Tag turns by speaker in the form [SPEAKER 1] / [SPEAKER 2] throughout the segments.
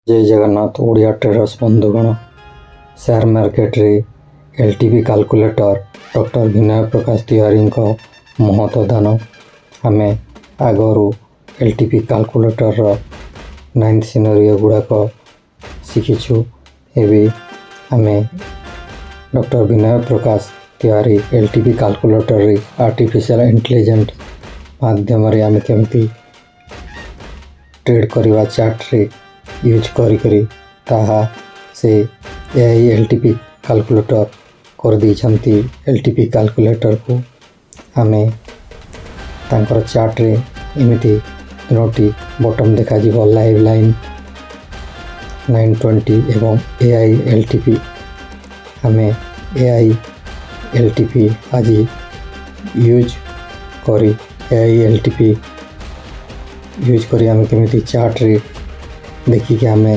[SPEAKER 1] ଜୟ Jagannath Odia traders ବନ୍ଧୁଗଣ। Share ମାର୍କେଟରେ ଏଲ୍ଟିପି calculator, doctor Vinay ପ୍ରକାଶ ତିୱାରୀଙ୍କ ମହତ ଦାନ। ଆମେ ଆଗରୁ ଏଲ୍ଟିପି କାଲକୁଲେଟରର ନାଇନ୍ଥ ସିନେରିଓ ଗୁଡ଼ାକ ଶିଖିଛୁ। ଏବେ ଆମେ ଡକ୍ଟର ବିନୟ ପ୍ରକାଶ ତିୱାରୀ ଏଲ୍ଟିପି କାଲକୁଲେଟରରେ ଆର୍ଟିଫିସିଆଲ ଇଣ୍ଟେଲିଜେଣ୍ଟ ମାଧ୍ୟମରେ ଆମେ କେମିତି ଟ୍ରେଡ୍ କରିବା ଚାର୍ଟରେ ୟୁଜ୍ କରିକରି, ତାହା ସେ ଏଆଇ ଏଲ୍ଟିପି କାଲକୁଲେଟର କରିଦେଇଛନ୍ତି। ଏଲ୍ଟିପି କାଲକୁଲେଟରକୁ ଆମେ ତାଙ୍କର ଚାର୍ଟରେ ଏମିତି ତିନୋଟି ବଟନ୍ ଦେଖାଯିବ, ଲାଇଭ୍ ଲାଇନ୍, 920 ଏବଂ ଏଆଇ ଏଲ୍ଟିପି। ଆମେ ଏଆଇ ଏଲ୍ଟିପି ଆଜି ୟୁଜ୍ କରି, ଏଆଇ ଏଲ୍ଟିପି ୟୁଜ୍ କରି ଆମେ କେମିତି ଚାର୍ଟରେ ଦେଖିକି ଆମେ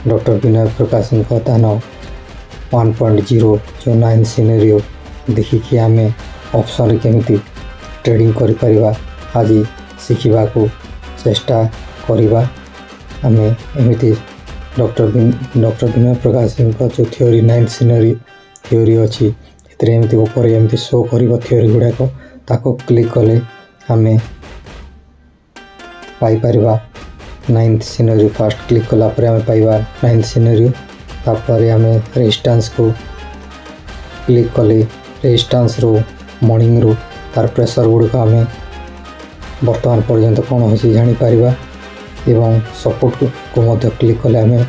[SPEAKER 1] ଡକ୍ଟର ବିନୟ ପ୍ରକାଶଙ୍କ ଦାନ 1.0 ଯେଉଁ ନାଇନ୍ ସିନେରିଓ ଦେଖିକି ଆମେ ଅପସନ୍ରେ କେମିତି ଟ୍ରେଡ଼ିଂ କରିପାରିବା, ଆଜି ଶିଖିବାକୁ ଚେଷ୍ଟା କରିବା। ଆମେ ଏମିତି ଡକ୍ଟର ବିନୟ ପ୍ରକାଶଙ୍କ ଯେଉଁ ଥିଓରି, ନାଇନ୍ଥ ସିନେରିଓ ଥିଓରି ଅଛି, ସେଥିରେ ଏମିତି ଉପରେ ଏମିତି ଶୋ କରିବ ଥିଓରି ଗୁଡ଼ାକ। ତାକୁ କ୍ଲିକ୍ କଲେ ଆମେ ପାଇପାରିବା ନାଇନ୍ଥ ସିନେରିଓ। ଫାଷ୍ଟ କ୍ଲିକ୍ କଲା ପରେ ଆମେ ପାଇବା ନାଇନ୍ଥ ସିନେରିଓ। ତାପରେ ଆମେ ରେଜିଷ୍ଟାନ୍ସକୁ କ୍ଲିକ୍ କଲେ ରେଜିଷ୍ଟାନ୍ସରୁ ମର୍ଣ୍ଣିଂରୁ ତାର ପ୍ରେସର ଗୁଡ଼ିକ ଆମେ ବର୍ତ୍ତମାନ ପର୍ଯ୍ୟନ୍ତ କ'ଣ ହୋଇଛି ଜାଣିପାରିବା ଏବଂ ସପୋର୍ଟକୁ ମଧ୍ୟ କ୍ଲିକ୍ କଲେ ଆମେ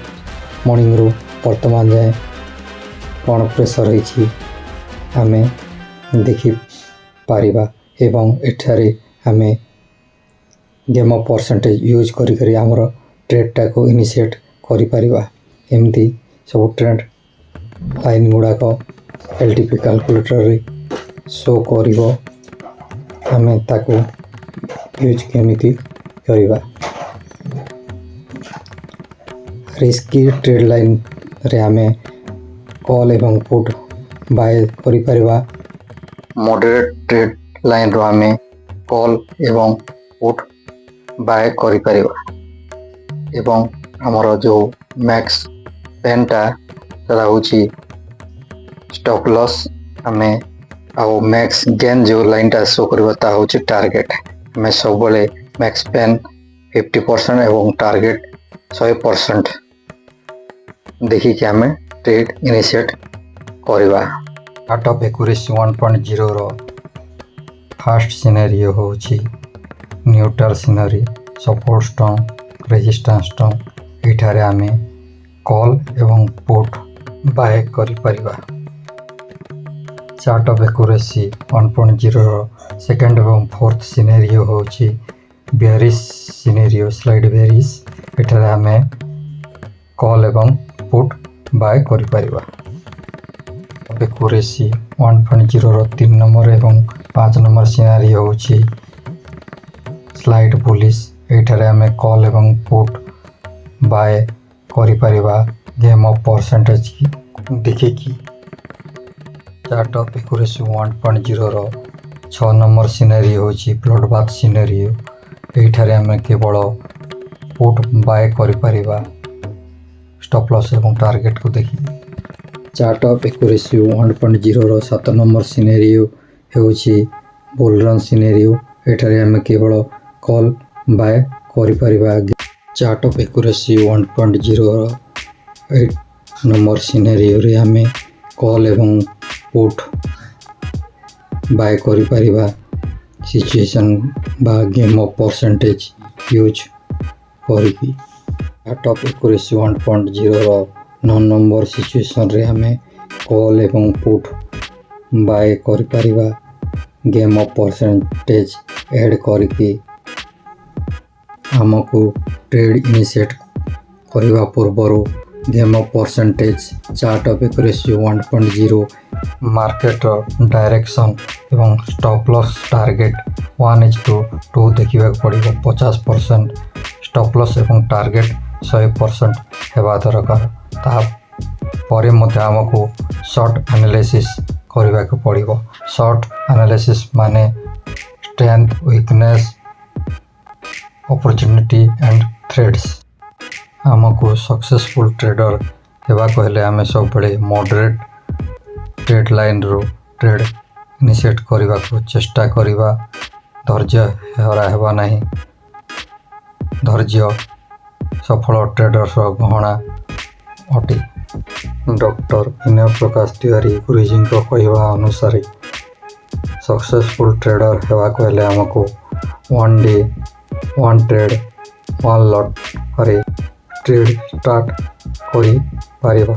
[SPEAKER 1] ମର୍ଣ୍ଣିଂରୁ ବର୍ତ୍ତମାନ ଯାଏଁ କ'ଣ ପ୍ରେସର ହେଇଛି ଆମେ ଦେଖିପାରିବା। ଏବଂ ଏଠାରେ ଆମେ ଗେମ୍ ଅଫ୍ ପରସେଣ୍ଟେଜ୍ ୟୁଜ୍ କରିକରି ଆମର ଟ୍ରେଡ଼ଟାକୁ ଇନିସିଏଟ୍ କରିପାରିବା। ଏମିତି ସବୁ ଟ୍ରେଣ୍ଡ ଲାଇନ୍ ଗୁଡ଼ାକ ଏଲ୍ଟିପି କାଲକୁଲେଟରରେ ଶୋ କରିବ। ଆମେ ତାକୁ ୟୁଜ୍ କେମିତି କରିବା? ରିସ୍କି ଟ୍ରେଡ୍ ଲାଇନ୍ରେ ଆମେ କଲ୍ ଏବଂ ପୁଟ୍ ବାଏ କରିପାରିବା। ମଡରେଟ୍ ଟ୍ରେଡ୍ ଲାଇନ୍ରୁ ଆମେ କଲ୍ ଏବଂ ପୁଟ୍ ବାଏ କରିପାରିବା ଏବଂ ଆମର ଯେଉଁ ମ୍ୟାକ୍ସ ପେନ୍ଟା, ସେଟା ହେଉଛି ଷ୍ଟପ୍ ଲସ୍ ଆମେ ଆଉ ମ୍ୟାକ୍ସ ଗେନ୍ ଯେଉଁ ଲାଇନ୍ଟା ଶୋ କରିବ, ତାହା ହେଉଛି ଟାର୍ଗେଟ୍। ଆମେ ସବୁବେଳେ ମ୍ୟାକ୍ସ ପେନ୍ 50% ଏବଂ ଟାର୍ଗେଟ୍ 100% ଦେଖିକି ଆମେ ଟ୍ରେଡ୍ ଇନିସିଏଟ୍ କରିବା। ଚାର୍ଟ ଅଫ୍ ଏକୁରେସି 1.0ର ଫାଷ୍ଟ ସିନାରିଓ ହେଉଛି neutral scenario, support strong, resistance strong। ଏଇଠାରେ ଆମେ କଲ୍ ଏବଂ ପୁଟ୍ ବାଏ କରିପାରିବା। ଚାର୍ଟ ଅଫ୍ ଏକୁରେସି 1.0ର ସେକେଣ୍ଡ ଏବଂ ଫୋର୍ଥ ସିନେରିଓ ହେଉଛି ବେରିସ୍ ସିନେରିଓ, ସ୍ଲାଇଟ୍ ବେରିସ୍। ଏଠାରେ ଆମେ କଲ୍ ଏବଂ ପୁଟ୍ ବାଏ କରିପାରିବା। ଏକୁରେସି 1.0ର 3 ନମ୍ବର ଏବଂ 5 ନମ୍ବର ସିନାରିଓ ହେଉଛି ସ୍ଲାଇଟ୍ ବୁଲିସ୍। ଏଇଠାରେ ଆମେ କଲ୍ ଏବଂ ପୁଟ୍ ବାଏ କରିପାରିବା ଗେମ୍ ଅଫ୍ ପରସେଣ୍ଟେଜ୍ ଦେଖିକି। ଚାର୍ଟ ଅଫ୍ ଏକୁରେସି 1.0ର 6 ନମ୍ବର ସିନାରିଓ ହେଉଛି ବ୍ଲଡ୍ ବାଥ୍ ସିନାରିଓ। ଏଇଠାରେ ଆମେ କେବଳ ପୁଟ୍ ବାଏ କରିପାରିବା ଷ୍ଟପ୍ ଲସ୍ ଏବଂ ଟାର୍ଗେଟକୁ ଦେଖି। ଚାର୍ଟ ଅଫ୍ ଏକୁରେସି 1.0ର 7 ନମ୍ବର ସିନେରିଓ ହେଉଛି ବୁଲରନ୍ ସିନେରିଓ। ଏଠାରେ ଆମେ କେବଳ କଲ୍ ବାଏ କରିପାରିବା। ଚାର୍ଟ ଅଫ୍ ଏକୁରେସି 1.0ର 8 ନମ୍ବର ସିନେରିଓରେ ଆମେ କଲ୍ ଏବଂ ପୁଟ୍ ବାଏ କରିପାରିବା ସିଚୁଏସନ୍ ବା ଗେମ୍ ଅଫ୍ ପରସେଣ୍ଟେଜ୍ ୟୁଜ୍ କରିକି। ଚାର୍ଟ ଅଫ୍ ଏକୁରେସି 1.0ର 9 ନମ୍ବର ସିଚୁଏସନ୍ରେ ଆମେ କଲ୍ ଏବଂ ପୁଟ୍ ବାଏ କରିପାରିବା ଗେମ୍ ଅଫ୍ ପରସେଣ୍ଟେଜ୍ ଏଡ଼୍ କରିକି। ଆମକୁ ଟ୍ରେଡ୍ ଇନିସିଏଟ୍ କରିବା ପୂର୍ବରୁ game of percentage, chart of accuracy 1.0, ମାର୍କେଟର direction ଏବଂ stop loss target 1:2 ଦେଖିବାକୁ ପଡ଼ିବ। 50% ଷ୍ଟପ୍ ଲସ୍ ଏବଂ ଟାର୍ଗେଟ୍ 100% ହେବା ଦରକାର। ତାପରେ ମଧ୍ୟ ଆମକୁ ସର୍ଟ ଆନାଲିସିସ୍ କରିବାକୁ ପଡ଼ିବ। ସର୍ଟ ଆନାଲିସିସ୍ ମାନେ strength, weakness, opportunity and threats। ଆମକୁ ସକ୍ସେସଫୁଲ୍ ଟ୍ରେଡ଼ର ହେବାକୁ ହେଲେ ଆମେ ସବୁବେଳେ ମଡରେଟ୍ ଟ୍ରେଡ଼୍ ଲାଇନ୍ରୁ ଟ୍ରେଡ଼୍ ଇନିସିଏଟ୍ କରିବାକୁ ଚେଷ୍ଟା କରିବା। ଧୈର୍ଯ୍ୟ ହରା ହେବା ନାହିଁ। ଧୈର୍ଯ୍ୟ ସଫଳ ଟ୍ରେଡ଼ର୍ସର ଗହଣା ଅଟେ। ଡକ୍ଟର ବିନୟ ପ୍ରକାଶ ତିୱାରୀ ଗୁରୁଜୀଙ୍କ କହିବା ଅନୁସାରେ, ସକ୍ସେସଫୁଲ୍ ଟ୍ରେଡ଼ର ହେବାକୁ ହେଲେ ଆମକୁ one day, one trade, one ଲଟ୍ରେ trade start କରିପାରିବା।